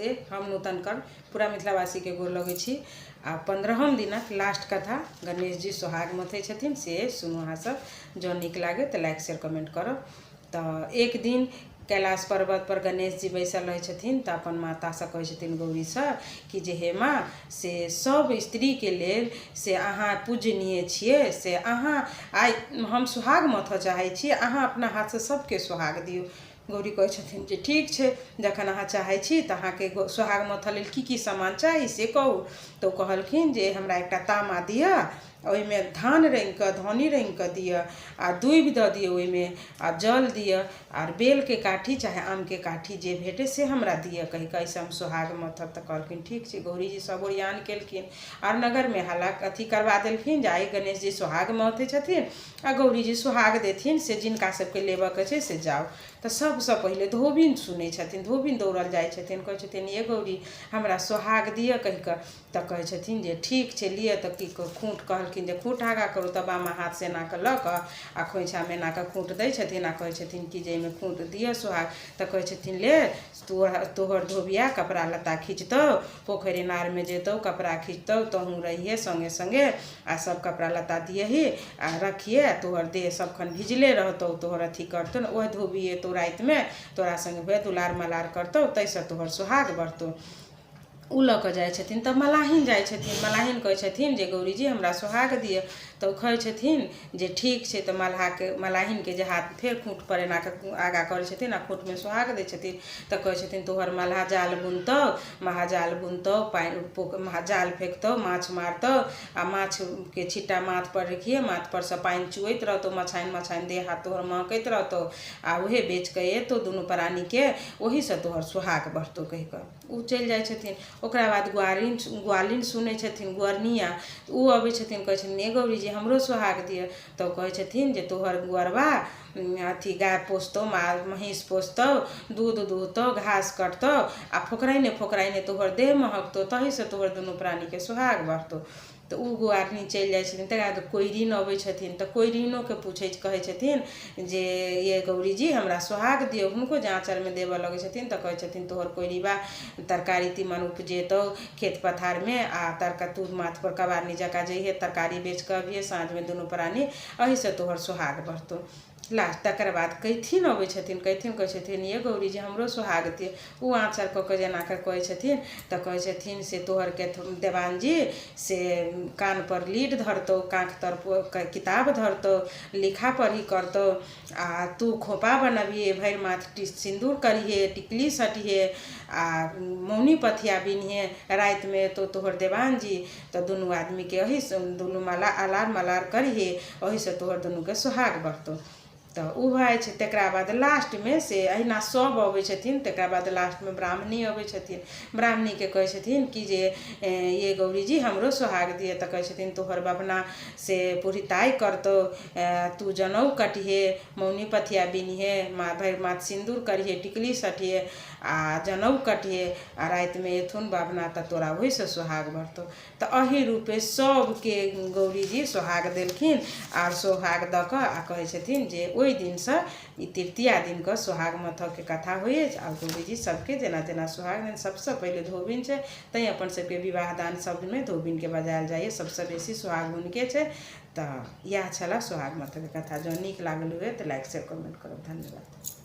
नमस्ते। हम नूतन कर पूरा मिथिलावासीके गोर लगै छी। आ 15म दिनक लास्ट कथा गणेश जी सोहाग मथै छथिन से सुनू अहाँ सब। जँ नीक लागे तऽ लाइक शेयर कमेंट करब। तऽ एक दिन कैलाश पर्वत पर गणेश जी बैसल रहै छथिन तऽ अपन मातासँ कहै छथिन गौरीसँ कि जे हे माँ, से सब स्त्रीके लेल से अहाँ पूजनीय छियै, से अहाँ आइ हम सोहाग मथऽ चाहै छी, अहाँ अपना हाथसँ सबके सोहाग दियौ। गौरी कहै छथिन जे ठीक छै, जखन अहाँ चाहै छी तऽ अहाँके सोहाग मथऽ लेल की की सामान चाही से कहू। तऽ ओ कहलखिन जे हमरा एकटा तामा दिअ, ओहिमे धान रङ्गि कऽ धौनी रङ्गि कऽ दिअ, आ दूभि दऽ दिअ ओहिमे, आ जल दिअ, आर बेलके काठी चाहे आमके काठी जे भेटय से हमरा दिअ कहि कऽ, एहिसँ हम सोहाग मथब। तऽ कहलखिन ठीक छै। गौरीजी सब ओरियान केलखिन आर नगरमे हल्ला अथी करबा देलखिन जे आइ गणेश जी सोहाग मथै छथिन आ गौरीजी सोहाग देथिन, से जिनका सबके लेबऽके छै से जाउ। तऽ सबसँ पहिले धोबिन सुनै छथिन, धोबिन दौड़ल जाइ छथिन, कहै छथिन ये गौरी, हमरा सोहाग दिअ कहि कऽ। तऽ कहै छथिन जे ठीक छै, लिअ। तऽ की खूँट कहलखिन जे खूँट आगाँ करू। तऽ बामा हाथसँ एना कऽ लऽ कऽ आ खोँइछामे एना कऽ खूँट दै छथिन आ कहै छथिन कि जे एहिमे खूँट दिअ सोहाग। तऽ कहै छथिन ले, तोहर धोबिया कपड़ा लत्ता खींचतौ, पोखरि इनारमे जेतौ, कपड़ा खींचतौ, तोहूँ रहिहे सङ्गे सङ्गे आ सब कपड़ा लत्ता दियही आ रखिहे, आ तोहर देह सबखन भिजले रहतौ, तोहर अथी करतौ ने ओह धोबी एतौ रातिमे, तोरा सङ्गे उएह दुलार मलार करतौ, ताहिसँ तोहर सोहाग बढ़तौ। ओ लऽ कऽ जाइ छथिन। तब मलाहिन जाइ छथिन। मलाहिन कहै छथिन जे गौरीजी, हमरा सोहाग दिअ। तऽ ओ कहै छथिन जे ठीक छै। तऽ मलाहके मलाहिनके जे हाथ फेर खूँटपर एना कऽ आगाँ करै छथिन आ खूँटमे सोहाग दै छथिन। तऽ कहै छथिन तोहर मलाह जाल बुनतौ, महाजाल बुनतौ, पानि पोख जाल फेकतौ, माछ मारतौ, आ माछके छिट्टा माथपर रखिहे, माथपर सँ पानि चुऐत रहतौ, मछानि मछानि देह हाथ तोहर महकैत रहतौ, आ उएह बेच कऽ एतौ दुनू प्राणीके, ओहीसँ तोहर सोहाग बढ़तौ कहि कऽ ओ चलि जाइ छथिन। ओकरा बाद ग्वारिन ग्वालिन सुनै छथिन, ग्वारनिया ओ अबै छथिन, कहै छथिन हे गौरीजी, हमरो सोहाग दिअ। तऽ ओ कहै छथिन जे तोहर ग्वरबा अथी गाय पोसतौ, माल महीँस पोसतौ, दूध दुहतौ, घास कटतौ, आ फोकराइने फोकराइने तोहर देह महकतौ, तहीसँ तोहर दुनू प्राणीके सोहाग बढ़तौ। तऽ ओ गोआरनी चलि जाइ छथिन। तकर बाद कोइरिन अबै छथिन। तऽ कोइरिनोके पूछै कहै छथिन जे ये गौरीजी, हमरा सोहाग दियौ। हुनको जे आँचरमे देबऽ लगै छथिन तऽ कहै छथिन तोहर कोइरीबा तरकारी तीमन उपजेतौ खेत पथारमे, आ तरका तू माथपर कबारनी जकाँ जइहे, तरकारी बेच कऽ अबिहे साँझमे दुनू प्राणी, एहिसँ तोहर सोहाग बढ़तौ। लास्ट तकर बाद कैथिन अबै छथिन। कैथिन कहै छथिन ये गौरी जी, हमरो सोहाग दिअ। ओ आँचर कऽ कऽ जेना कऽ कहै छथिन तऽ कहै छथिन से तोहर के देवान जी से कानपर लीड धरतौ, काँख तर किताब धरतौ, लिखा पढ़ी करतौ, आ तू खोपा बनबिहे, भरि माथ सिन्दूर करिहे, टिकली सटिहे आ मौनी पथिया बिनहे, रातिमे एतौ तोहर देवान जी तऽ दुनू आदमीके एही दुनू माला अलार मलार करिहे, ओहिसँ तोहर दुनूके सोहाग बढ़तौ। तऽ ओ भऽ जाइ छै। तकरा बाद लास्टमे से अहिना सभ अबै छथिन। तकरा बाद लास्टमे ब्राह्मणी अबै छथिन। ब्राह्मणीके कहै छथिन कि जे ये गौरीजी, हमरो सोहाग दिअ। तऽ कहै छथिन तोहर बभना से पुरहिताइ करतौ, तू जनउ कटिहे, मौनी पथिया बिनिहे, भरि माथ सिन्दूर करिहे, टिकली सटिहे आ जनउ कटिहे, आ रातिमे एथुन बभना तऽ तोरा ओहिसँ सोहाग बढ़तौ। तऽ एहि रूपे सभके गौरीजी सोहाग देलखिन। आर सोहाग दऽ कऽ आ कहै छथिन जे ओहि दिनसँ ई तृतीया दिनके सोहाग मथऽके कथा होइ अछि। आ गौरीजी सभके जेना जेना सोहाग देन, सभसँ पहिले धोबिन छै, तैँ अपन सभके विवाह दान सभमे धोबिनके बजायल जाइए, सभसँ बेसी सोहाग हुनके छै। तऽ इएह छलए सोहाग मथऽके कथा। जँ नीक लागल हुए तऽ लाइक शेयर कमेंट करब। धन्यवाद।